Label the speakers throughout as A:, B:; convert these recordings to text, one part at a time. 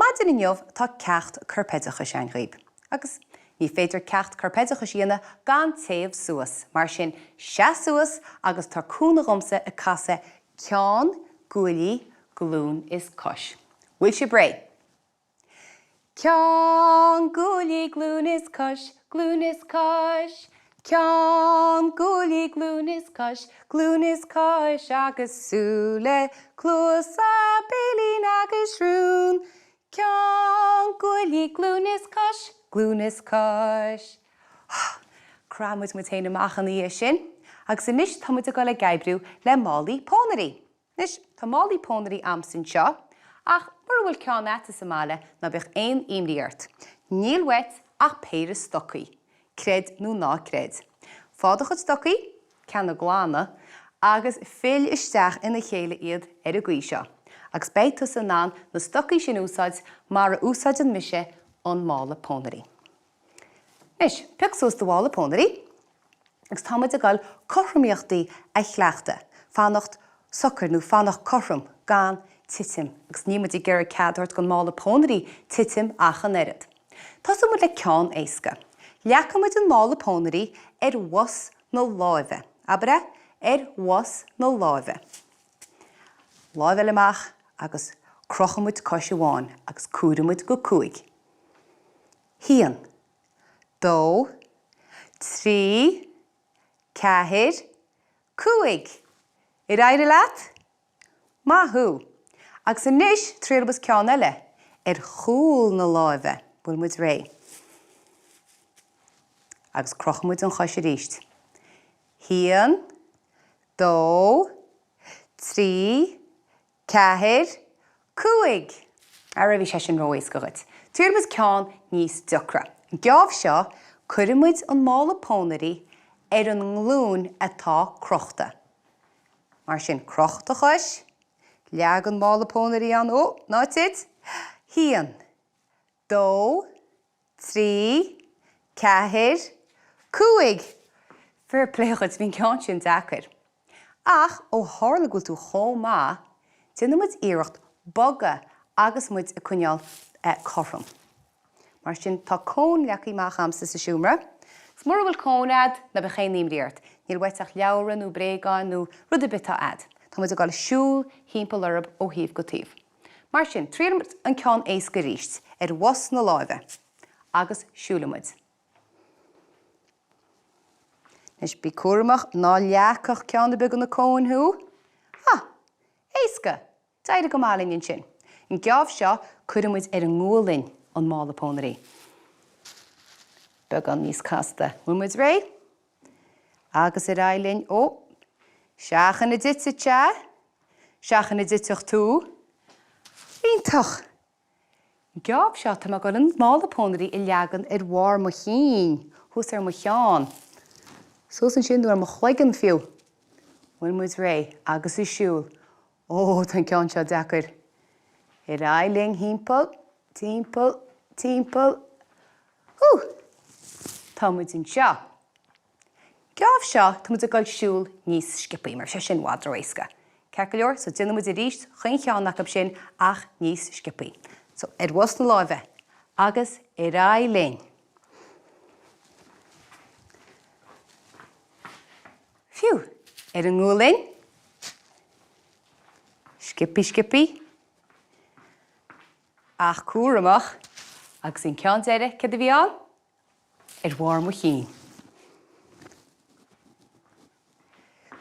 A: Maidin inniu tá ceacht corpoideachais againn dhaoib. Agus ní féidir ceacht corpoideachais a dhéanamh gan téamh suas, mar sin seas suas agus tabhair cúnamh dhomsa ag casadh ceann, guaillí, glún is cois. Bhfuil sibh réidh? Ceann, guaillí, glún is cois, glún is cois. Ceann, guaillí, glún is cois, glún is cois agus súile, cluasa, béilín agus srón. Ceann, guaillí, glún is cois, glún is cois. Chraith muid muid féin amach ina dhiaidh sin agus anois tá muid ag dul ag oibriú le málaí pónairí. Anois, tá málaí pónairí a'msa anseo, ach mura bhfuil ceann a'dsa sa mbaile, ná bíodh aon imní ort. Níl uait ach péire stocaí, creid nó ná creid. Faigh do chuid stocaí, ceanna glana, agus fill isteach ina chéile iad ar an gcaoi seo, agus beidh tusa in ann na stocaí sin a úsáid mar a úsáideann mise an mála pónairí. Anois, pioc suas do mhála pónairí agus tá muid ag dul cothromaíochtaí a chleachtadh, fanacht socair nó fanacht cothrom gan titim agus níl muid ag iarraidh cead a thabhairt don mála pónairí titim ach an oiread. Tosóidh muid le ceann éasca. Leagfaidh muid an mála pónairí ar bhos na láimhe, abair é, ar bhos na láimhe. Láimh eile amach agus crochfaidh muid cois amháin agus comhairfidh muid go 5. Haon. Dó. 3. 4. 5! Ar éirigh leat? Maith thú! Agus anois triailfidh muid ceann eile, ar chúl na láimhe. Bhfuil muid réidh? Agus crochfaidh muid an chois arís. Haon. Dó. 3. 4, 5! Ara bhí sé sin ró-éasca dhuit. Triailfidh muid ceann níos deacra. An geábh seo, cuirfidh muid an mála pónairí ar an nglúin atá crochta. Mar sin, croch do chois, leag an mála pónairí ann, ó, ná tit! Haon, dó, 3, 4, 5! Fair play dhuit, bhí an ceann sin deacair. Ach ó tharla go bhfuil tú chomh maith, déanfaidh muid iarracht bogadh agus muid ag coinneáil cothrom. Mar sin, tá cón leagtha amach a'msa sa seomra. Agus mura bhfuil cón a'd, ná bíodh aon imní ort. Níl uait ach leabhra nó bréagáin nó rud ar bith atá a'd. Tá muid ag dul ag siúl thimpeall orthub ó thaobh go taobh. Mar sin, triailfidh muid an ceann éasca arís, ar bhos na láimhe, agus siúlfaidh muid. Anois, bí cúramach, ná leagfadh ceann ar bith de na cóin thú. Ah! Éasca! D'éirigh go maith linn ansin. An geábh seo, cuirfidh muid ar an ngualainn an mála pónairí. Beagán níos casta. Bhfuil muid réidh? Agus ar aghaidh linn. Ó! Seachain an dtitfidh sé! Seachain an dtitfeadh tú! Iontach! An geábh seo, tá mé ag dul an mála pónairí a leagan ar bharr mo chinn, thuas ar mo cheann. Suas ansin nó ar mo chloigeann fiú. Bhfuil muid réidh? Agus ag siúl. Ó, tá an ceann seo deacair. Ar aghaidh linn thimpeall, timpeall, timpeall. Hú! Tá muid anseo. Geábh seo, tá muid ag dul siúl níos sciobthaí, mar sé sin i bhfad ró-éasca. Ceart go leor, so déanfaidh muid arís chaon cheann acu sin ach níos sciobthaí. So, ar bhos na láimhe, agus ar aghaidh linn. Phew! Ar an ngualainn. Sciobthaí, sciobthaí. Ach cúramach. Agus an ceann deiridh, céard a bhí ann? Ar bharr mo chinn.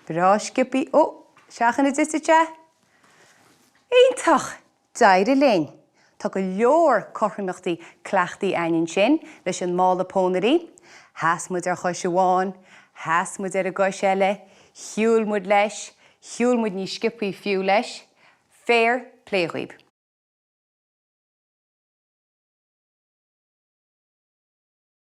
A: Breá sciobthaí. Ó! Seachain an dtitfidh sé! Iontach! D'éirigh linn! Tá go leor cothromaíochtaí cleachtaithe againn ansin leis an mála pónairí. Sheas muid ar chois amháin, sheas muid ar an gcois eile, shiúil muid leis, shiúil muid níos sciobthaí fiú leis. Fair plé dhaoib!